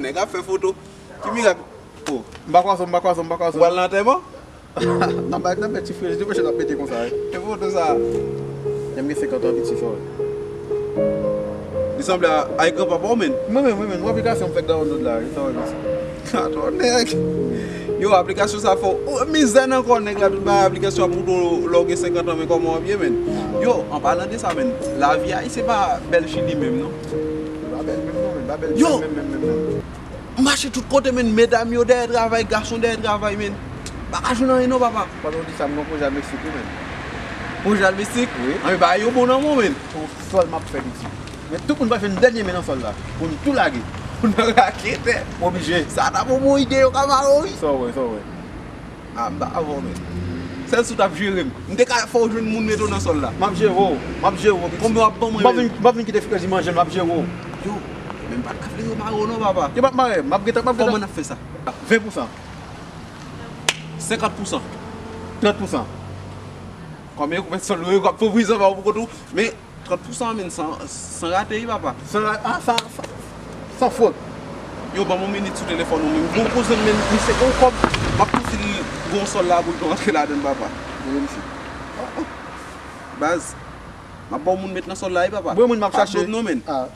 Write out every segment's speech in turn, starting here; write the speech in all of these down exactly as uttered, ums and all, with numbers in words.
Nèg ap fè foto. Ki mirak? Oh. M pa kwaze w, m pa kwaze w, m pa kwaze w. Ou pral nan antèman? Nan bay, nan bay ti frè, li te pèche nan pete konsa, wi. E foto sa. Lè m gen senkant an, piti, sa, wi. Li sanble a, a granpapa w, menn. Mwen menm, mwen menm, yon aplikasyon m fèk download la, wi, sa, wi, mèsi. Atò, nèg. Yo, aplikasyon sa fò. Oh, mizè nan kò nèg la, tout bagay aplikasyon ap moute w lè w gen senkant an, men kòman w ap ye, menn? Yo, an palan de sa, menn, lavi ayisyen pa bèl Chili menm, non. Li pa bèl menm, non, li pa bèl menm, menm, menm, menm, menm. M mache tout kote, menn. Medam yo dèyè travay, gason dèyè travay, menn. M pa ka jwenn anyen non, papa. Pandan w di sa, m gen yon pwojè al Meksik, wi, menn. Pwojè al Meksik? Wi. Anben, bagay yo bon nan men w, menn. Se yon sòl m ap fè, piti. Men tout moun va jwenn dènye men nan sòl la. Pou n tou lage. Pou n raketè. Oblije. Sa ta bon, bon ide, yo ka mare w, wi. Sa w wè, sa w wè. A, m pa avè w, menn. Sèl si w t ap jere m. M te ka fè w jwenn moun mete w nan sòl la. M ap jere w. M ap jere w, piti. Konbyen w ap ban mwen, menn? M p ap vin, m p ap vin kite frè di manje m, m ap jere w. Yo, men m pa t ka vle yo mare w non, papa. Yo p ap mare m, m ap gentan, m ap gentan. Kòman n ap fè sa? Ven pousan. Senkant pousan. Trant pousan. Kòm yo koupè sòl yo, yo ap fè prizon ba w pou kont ou. Men, trant pousan, menn, san, san rate, wi, papa. San ra-, a, san, san, san fot. Yo, ban m yon minit sou telefòn ou menm. Gon kouzen m, menn, misye gon kòb, m ap tou di l gon sòl la pou l tou antre ladan l, papa. Mwen menm si. Baz, m ap ba w moun met nan sòl la, wi, papa. Mwen moun m ap chache. Pa dlo m non, menn. A.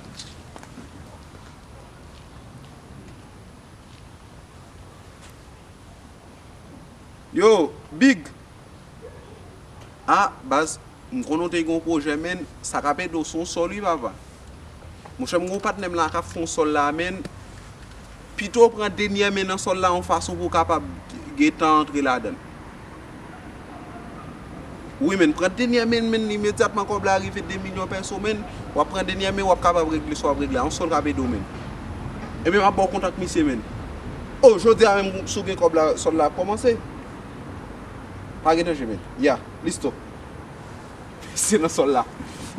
Yo, Big. A, baz, m konnen w te gen yon pwojè, menn, sa k ap ede w se yon sòl, wi, papa. Monchè, m gen yon patnè m la k ap fè yon sòl la, menn. Pito w pran denyè men nan sòl la yon fason pou w kapab gentan antre ladan l. Wi, menn, pran denyè men, menn, imedyatman kòb la rive de milyon pèso, menn, w ap pran denyè men, w ap kapab regle sa w ap regle a. Yon sòl k ap ede w, menn. Ebyen, m ap ba w kontak misye, menn. O, jodi a menm, si w gen kòb la, sòl la ap kòmanse. Pa gen danje, menn. Ya, listo. Misye nan sòl la.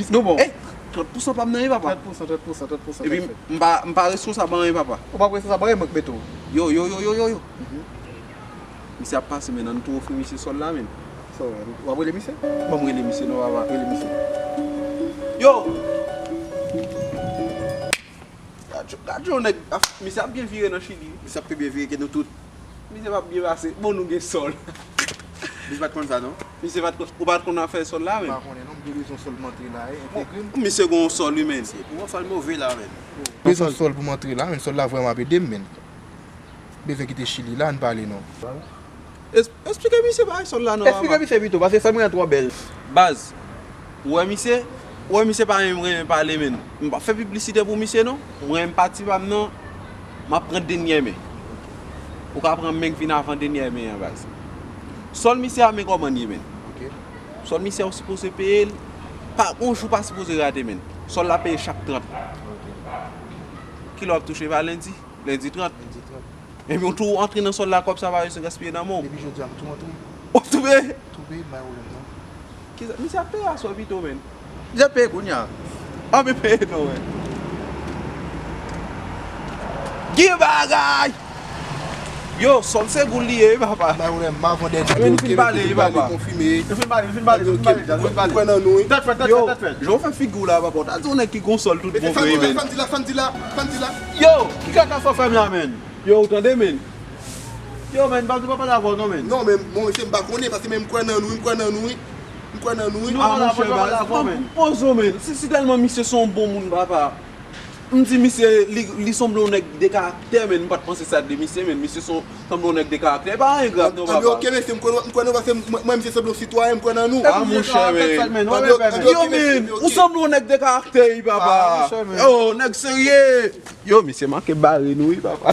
Nou bon. Ey, trant pousan pa m nan, wi, papa. Trant pousan, trant pousan, trant pousan. Epi m pa, m pa responsab anyen, papa. Ou pa responsab anyen, mwen k mete w. Yo, yo, yo, yo, yo, yo. Mhm. Misye ap pase, men ann tou ofri misye sòl la, men. Sa w, w ap rele misye? Ban m rele misye non, papa. Rele misye. Yo! Gad yon, gad yon nèg, ah, misye ap byen vire nan Chili. Misye ap pi byen vire ke nou tout. Misye p ap byen pase. Bon, nou gen sòl. Misye pa t konn sa, non? Misye pa t konn, ou pa t konn afè sòl la, menm? M pa konnen, non. M gen rezon sòl m antre la, e, entegre m. Misye gen yon sòl, wi, menn. Misye, pou yon sòl move la, menn. Rezon sòl pou m antre la, menn. Sòl la vrèman ap ede m, menn. Bezwen kite Chili la, ann pale non. Es-, esplike misye bagay sòl la non, papa. Esplike misye pito, paske sòl mwen an twò bèl. Baz, ou wè misye, ou wè misye pa menm renmen pale, menn. M p ap fè piblisite pou misye non. Mwen menm pati pa m nan, m ap pran denyè men. Ou ka pran men k vin avan denyè men an, baz. Sòl misye a, men kòman l ye, menn. Ok. Sòl misye a, ou sipoze peye l. Pa, yon jou pa sipoze rate, menn. Sòl la peye chak trant. Ok. Kilè w ap touche pa lendi? Lendi trant. Lendi trant. Epi w tou antre nan sòl la, kòb sa pa bezwen gaspiye nan men w. Depi jodi a, m tou antre. W ap tou peye? Tou peye, m bay pwoblèm non. Kisa, misye ap peye aswè pito, menn. Misye ap peye kounye a. Ann peye non, menn. Gen bagay! Yo, sòl se goul li ye, wi, papa. M bay pwoblèm, m avan dènye. Men li fin pale, wi, papa. Konfime. Li fin pale, li fin pale, li fin pale, li fin pale. Kwè nan nou, wi. Tèt frèt, tèt frèt, tèt frèt. Yo, jan w fè figi w la, papa, w ta di yon nèg ki gon sòl tout bon vre, menn. Sa m di la, sa m di la, sa m di la. Yo, ki kaka sa w fè m la, menn? Yo, ou tande, menn? Yo, menn, m pa di w pa pale avè w non, menn. Non, men, bon, mesye, m pa konnen, paske men m kwè nan nou, m kwè nan nou, wi. M kwè nan nou, wi. Non, pa pale avè w, pa pale avè w, menn. Poze w, menn. Si, si tèlman misye se yon bon moun, papa. M di misye, li, li sanble yon nèg de karaktè, menn. M pa t panse sa de misye, menn. Misye se yon, sanble yon nèg de karaktè. E pa anyen grav non, papa. Anben, ok, mesye, m kwè, m kwè nan nou, paske mwen, mwen, misye sanble yon sitwayen, m kwè nan nou. A, monchè, menn. Anben, ok, ok, mesye, ok. Yo, menn, ou sanble yon nèg de karaktè, wi, papa. A, monchè, menn. Yo, nèg serye. Yo, misye manke bare nou, wi, papa.